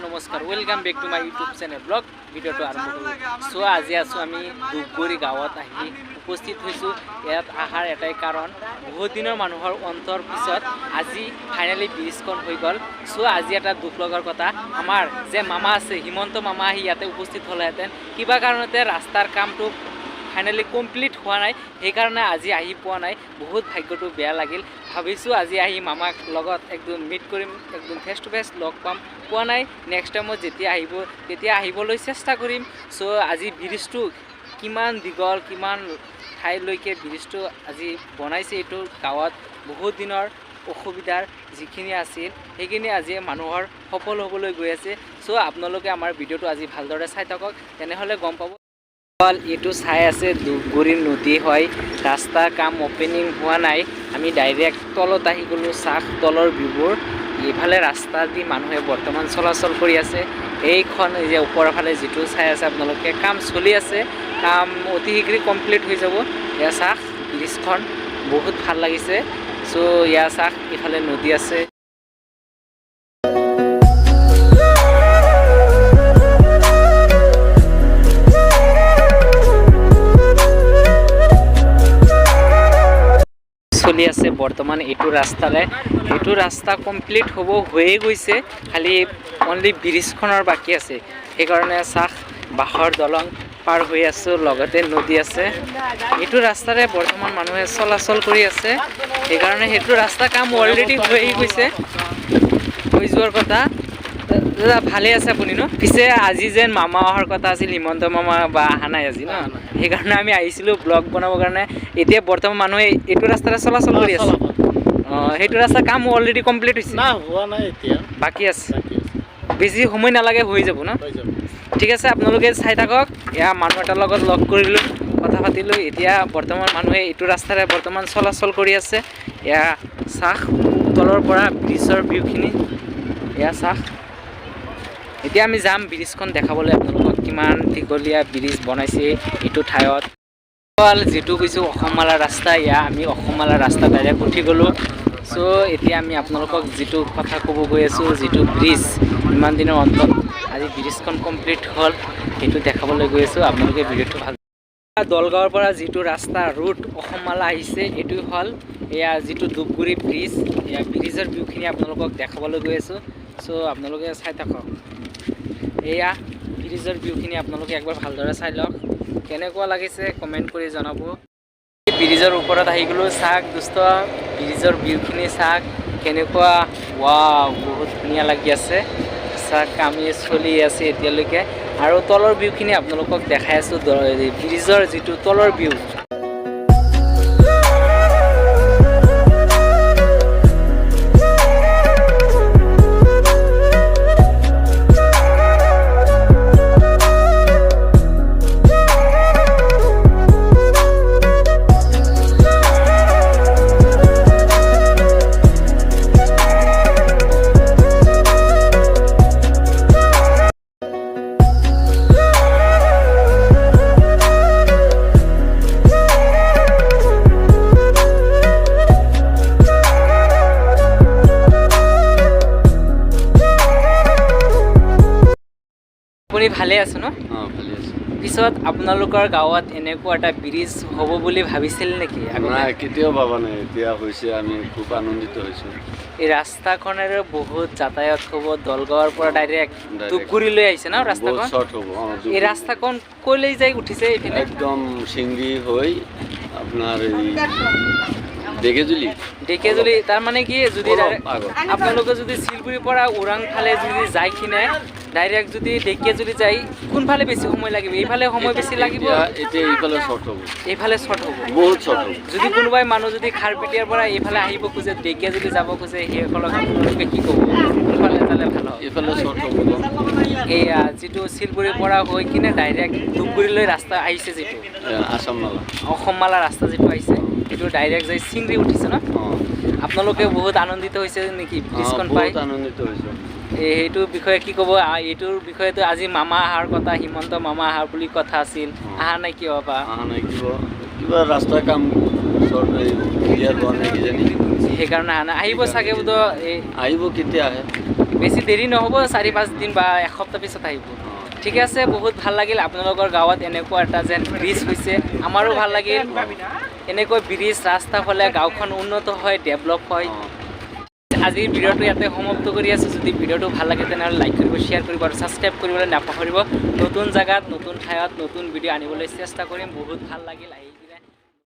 নমস্কাৰ, welcome back to my YouTube channel. Vlog ভিডিঅ'টো আৰম্ভ কৰোঁ। চ' আজি আছোঁ আমি ধূপগুৰি গাঁৱত আহি উপস্থিত হৈছোঁ। ইয়াত অহাৰ এটাই কাৰণ, বহুত দিনৰ মানুহৰ অন্তৰ পিছত আজি ফাইনেলি ব্ৰিজখন হৈ গ'ল। চ' আজি এটা দুখ লগাৰ কথা, আমাৰ যে মামা আছে, হিমন্ত মামা আহি ইয়াতে উপস্থিত হ'লেহেঁতেন। কিবা কাৰণতে ৰাস্তাৰ কামটো ফাইনেলি কমপ্লিট হোৱা নাই, সেইকাৰণে আজি আহি পোৱা নাই। বহুত ভাগ্যটো বেয়া লাগিল। ভাবিছোঁ আজি আহি মামাক লগত একদম মিট কৰিম, একদম ফেচ টু ফেচ লগ পাম, পোৱা নাই। নেক্সট টাইমত যেতিয়া আহিব, তেতিয়া আহিবলৈ চেষ্টা কৰিম। চ' আজি ব্ৰিজটো কিমান দীঘল, কিমান ঠাইলৈকে ব্ৰিজটো আজি বনাইছে, এইটো গাঁৱত বহুত দিনৰ অসুবিধাৰ যিখিনি আছিল, সেইখিনি আজি মানুহৰ সফল হ'বলৈ গৈ আছে। চ' আপোনালোকে আমাৰ ভিডিঅ'টো আজি ভালদৰে চাই থাকক, তেনেহ'লে গম পাব। এইটো চাই আছে ধূপগুৰি নদী হয়। ৰাস্তা কাম অ'পেনিং হোৱা নাই। আমি ডাইৰেক্ট তলত আহি গ'লোঁ। চাহ তলৰ ভিউবোৰ, এইফালে ৰাস্তা দি মানুহে বৰ্তমান চলাচল কৰি আছে। এইখন এই যে ওপৰৰ ফালে যিটো চাই আছে আপোনালোকে, কাম চলি আছে। কাম অতি শীঘ্ৰেই কমপ্লিট হৈ যাব। এয়া চাহ ব্ৰিজখন বহুত ভাল লাগিছে। চ' এয়া চাহ, ইফালে নদী আছে। চলি আছে বৰ্তমান এইটো ৰাস্তাৰে। এইটো ৰাস্তা কমপ্লিট হ'ব হৈয়ে গৈছে, খালি অনলি ব্ৰিজখনৰ বাকী আছে। সেইকাৰণে চাহ বাঁহৰ দলং পাৰ হৈ আছোঁ, লগতে নদী আছে। এইটো ৰাস্তাৰে বৰ্তমান মানুহে চলাচল কৰি আছে। সেইকাৰণে সেইটো ৰাস্তা কাম অলৰেডি হৈয়ে গৈছে, হৈ যোৱাৰ কথা। দাদা, ভালে আছে আপুনি ন? পিছে আজি যেন মামা অহাৰ কথা আছিল, হিমন্ত মামা বা অহা নাই আজি ন? সেইকাৰণে আমি আহিছিলোঁ ব্লগ বনাবৰ কাৰণে। এতিয়া বৰ্তমান মানুহে এইটো ৰাস্তাৰে চলাচল কৰি আছে। অঁ, সেইটো ৰাস্তা কাম অলৰেডি কমপ্লিট হৈছে? না, হোৱা নাই এতিয়া। বাকী আছে? বাকী আছে। বেছি সময় নালাগে, হৈ যাব ন? হৈ যাব। ঠিক আছে, আপোনালোকে চাই থাকক। এয়া মানুহ এটাৰ লগত লগ কৰিলোঁ, কথা পাতিলোঁ। এতিয়া বৰ্তমান মানুহে এইটো ৰাস্তাৰে বৰ্তমান চলাচল কৰি আছে। এয়া চাহ তলৰ পৰা ব্ৰিজৰ ভিউখিনি। এয়া চাহ, এতিয়া আমি যাম ব্ৰিজখন দেখাবলৈ আপোনালোকক, কিমান দীঘলীয়া ব্ৰিজ বনাইছে এইটো ঠাইত। যিটো কৈছোঁ অসমমালা ৰাস্তা, এয়া আমি অসমমালা ৰাস্তা ডাইৰেক্ট উঠি গ'লোঁ। চ' এতিয়া আমি আপোনালোকক যিটো কথা ক'ব গৈ আছোঁ, যিটো ব্ৰিজ ইমান দিনৰ অন্তত আজি ব্ৰিজখন কমপ্লিট হ'ল, সেইটো দেখাবলৈ গৈ আছোঁ। আপোনালোকে ভিডিঅ'টো ভাল। দলগাঁৱৰ পৰা যিটো ৰাস্তা ৰুট অসমমালা আহিছে, এইটো হ'ল এয়া যিটো ধূপগুৰি ব্ৰিজ। এয়া ব্ৰিজৰ ভিউখিনি আপোনালোকক দেখাবলৈ গৈ আছোঁ। চ' আপোনালোকে চাই থাকক। এয়া ব্ৰিজৰ ভিউখিনি আপোনালোকে একবাৰ ভালদৰে চাই লওক। কেনেকুৱা লাগিছে কমেণ্ট কৰি জনাব। ব্ৰিজৰ ওপৰত আহি গ'লোঁ। চাওক দোস্ত, ব্ৰিজৰ ভিউখিনি চাওক কেনেকুৱা। ৱাও, বহুত ধুনীয়া লাগি আছে। চাওক, কামি চলি আছে এতিয়ালৈকে। আৰু তলৰ ভিউখিনি আপোনালোকক দেখাই আছোঁ, ব্ৰিজৰ যিটো তলৰ ভিউ। আপুনি ভালে আছে ন? অঁ, ভালে আছোঁ। পিছত আপোনালোকৰ গাঁৱত এনেকুৱা এটা ব্ৰিজ হ'ব বুলি ভাবিছিল নেকি আগতে? নাই, কেতিয়াও ভবা নাই। এতিয়া হৈছে, আমি খুব আনন্দিত হৈছোঁ। এই ৰাস্তাখনেৰে বহুত যাতায়াত হ'ব। দলগাঁৱৰ পৰা ডাইৰেক্ট Direct। ধূপগুৰিলৈ আহিছে ন বহুত ৰাস্তাখন? শ্বৰ্ট হ'ব, অঁ। এই ৰাস্তাখন ক'লৈ যাই উঠিছে এইপিনে? একদম চিংৰি হৈ আপোনাৰ এই ঢেকীয়াজুলি। ঢেকীয়াজুলি। তাৰমানে কি যদি অলপ direct আগত। আপোনালোকে যদি শিলগুৰিৰ পৰা ওৰাং ফালে যদি যাই কিনে ডাইৰেক্ট যদি ঢেকীয়াজুলি যায়, কোনফালে বেছি সময় লাগিব? এইফালে সময় বেছি লাগিব? এতিয়া এইফালে শ্বৰ্ট হ'ব। এইফালে শ্বৰ্ট হ'ব। বহুত শ্বৰ্ট হ'ব। যদি কোনোবাই মানুহ যদি খাৰপেটীয়াৰ পৰা এইফালে আহিব খোজে, ঢেকীয়াজুলি যাব খোজে, সেইসকলক আপোনালোকে কি ক'ব? কোনফালে যালে ভাল হ'ব? এইফালে শ্বৰ্ট হ'ব। এইয়া যিটো শিলগুৰিৰ পৰা হৈ কিনে ডাইৰেক্ট ধূপগুৰিলৈ ৰাস্তা আহিছে যিটো, আছাম মালা। অসমমালা ৰাস্তা যিটো আহিছে, সেইটো ডাইৰেক্ট যাই চিংৰি উঠিছে ন? অঁ। আপোনালোকে বহুত আনন্দিত হৈছে নেকি ব্ৰিজখন পাই? বহুত আনন্দিত হৈছোঁ। এই সেইটো বিষয়ে কি ক'ব? এইটোৰ বিষয়েতো আজি মামা অহাৰ কথা, হিমন্ত মামা অহাৰ বুলি কথা আছিল। অহা নাই কিয় বা? অহা নাই, কিবা কিবা ৰাস্তাৰ কাম ক্লিয়াৰ হোৱা নাই কিজানি। সেইকাৰণে অহা নাই। আহিব চাগে বোধ এই আহিব, কেতিয়া আহে। বেছি দেৰি নহ'ব, 4-5 দিন বা এসপ্তাহ পিছত আহিব। ঠিক আছে, বহুত ভাল লাগিল আপোনালোকৰ গাঁৱত এনেকুৱা এটা যেন ব্ৰিজ হৈছে, আমাৰো ভাল লাগিল। এনেকৈ ব্ৰিজ ৰাস্তা হ'লে গাঁওখন উন্নত হয়, ডেভেলপ হয়। আজিৰ ভিডিঅ'টো ইয়াতে সমাপ্ত কৰি আছোঁ। যদি ভিডিঅ'টো ভাল লাগে তেনেহ'লে লাইক কৰিব, শ্বেয়াৰ কৰিব আৰু ছাবস্ক্ৰাইব কৰিবলৈ নাপাহৰিব। নতুন জেগাত, নতুন ঠাইত নতুন ভিডিঅ' আনিবলৈ চেষ্টা কৰিম। বহুত ভাল লাগিল আহি।